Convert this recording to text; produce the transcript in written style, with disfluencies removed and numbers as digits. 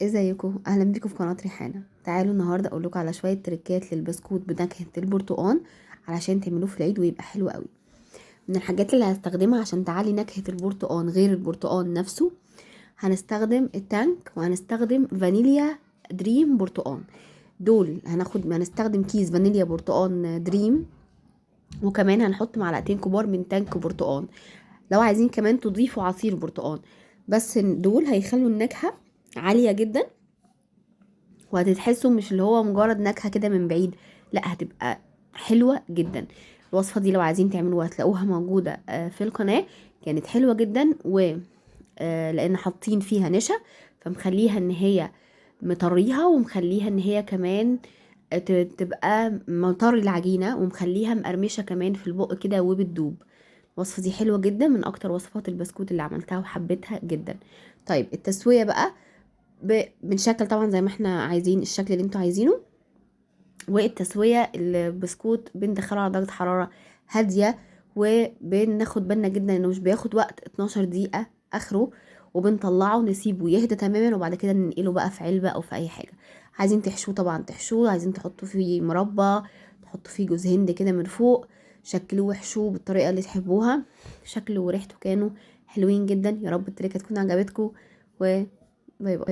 ازيكم؟ اهلا بيكم في قناة ريحانة. تعالوا النهارده اقول لكم على شوية تريكات للبسكوت بنكهه البرتقال علشان تعملوه في العيد ويبقى حلو قوي. من الحاجات اللي هستخدمها عشان تعلي نكهة البرتقال غير البرتقال نفسه، هنستخدم التانك وهنستخدم فانيليا دريم برتقال. دول هنستخدم كيس فانيليا برتقال دريم، وكمان هنحط معلقتين كبار من تانك برتقال. لو عايزين كمان تضيفوا عصير برتقال، بس دول هيخلوا النكهة عالية جدا، وهتتحسوا مش اللي هو مجرد نكهة كده من بعيد، لا هتبقى حلوة جدا. الوصفة دي لو عايزين تعملوها هتلاقوها موجودة في القناة. كانت حلوة جدا، و لان حاطين فيها نشا، فمخليها ان هي مطريها، ومخليها ان هي كمان تبقى مطري العجينة، ومخليها مقرمشة كمان في البق كده وبتدوب. الوصفة دي حلوة جدا، من اكتر وصفات البسكوت اللي عملتها وحبيتها جدا. طيب التسوية بقى بنشكل طبعا زي ما احنا عايزين، الشكل اللي انتوا عايزينه. والتسوية البسكوت بندخله على درجة حرارة هادية، وبناخد بالنا جدا انه مش بياخد وقت، 12 دقيقة اخره، وبنطلعه نسيبه يهدى تماما، وبعد كده ننقله بقى في علبة او في اي حاجة. عايزين تحشوه طبعا تحشوه، عايزين تحطوا فيه مربى، تحطوا فيه جوز هند كده من فوق، شكلوه وحشوه بالطريقة اللي تحبوها. شكله وريحته كانوا حلوين جدا. يا رب التريكة تكون عجبتكم، و bye bye.